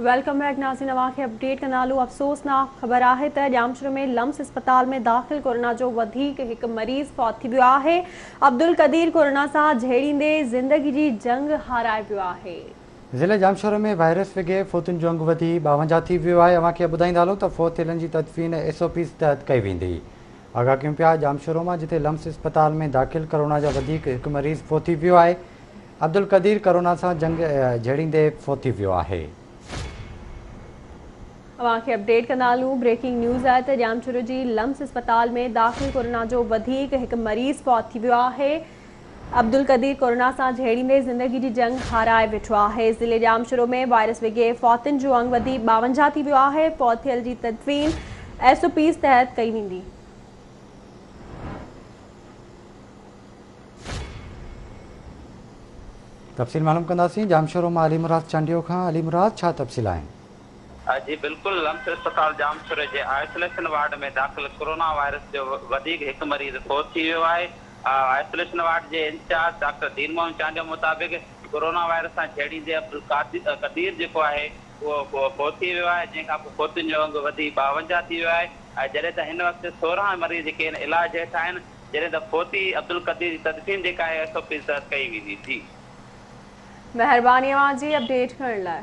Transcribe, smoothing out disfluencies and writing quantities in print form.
Welcome back ناظرين، اوهان کي اپڊيٽ ڪندا هلون. افسوسناڪ خبر آهي ته ڄامشورو ۾ لمس اسپتال ۾ داخل ڪورونا جو وڌيڪ هڪ مريض فوت ٿي ويو آهي. عبدالقدير ڪورونا سان جهيڙيندي زندگي جي جنگ هارائي ويو آهي. ضلعي ڄامشورو ۾ وائرس وگهي فوتين جو انگ وڌي 52 ٿي ويو آهي. اوهان کي ٻڌائيندا هلون ته فوت ٿيلن جي تدفين ايس او پيز تحت ڪئي ويندي. آگاهه ڪيون پيا ڄامشورو مان جتي لمس اسپتال ۾ داخل ڪورونا جا وڌيڪ هڪ مريض فوت ٿي ويو آهي. عبدالقدير ڪورونا سان جنگ جهيڙيندي فوت ٿي ويو آهي. اوهان کي اپڊيٽ ڪندا هلون، بريڪنگ نيوز آهي ته ڄامشورو جي لمس اسپتال ۾ داخل ڪورونا جو وڌيڪ هڪ مريض فوت ٿي ويو آهي. عبدالقدير ڪورونا سان جهيڙيندي زندگي جي جنگ هارائي ويٺو آهي. ضلعي ڄامشورو ۾ وائرس وگهي فوتين جو انگ وڌي 52 ٿي ويو آهي. فوت ٿيل جي تدفين ايس او پيز تحت ڪئي ويندي. تفصيل معلوم ڪنداسين ڄامشورو مان علي مراد چانڊيو کان. علي مراد، ڇا تفصيل آهن؟ جي بلڪل، لمس اسپتال ڄامشوري جي آئسوليشن وارڊ ۾ داخل ڪورونا وائرس جو وڌيڪ هڪ مريض فوت ٿي ويو آهي. آئسوليشن وارڊ جي انچارج ڊاڪٽر دين محمد چانڊيو مطابق ڪورونا وائرس سان جهيڙيندي عبدالقدير جيڪو آهي اهو فوت ٿي ويو آهي، جنهن کانپوء فوتين جو انگ وڌي 52 ٿي ويو آهي ۽ جڏهن ته هن وقت 16 مريض جيڪي آهن علاج هيٺ آهن، جڏهن ته فوتي عبدالقدير جي تدفين جيڪا آهي ايس او پيز تحت ڪئي ويندي. جي. مهرباني اوهان جي اپڊيٽ ڪرڻ لاء.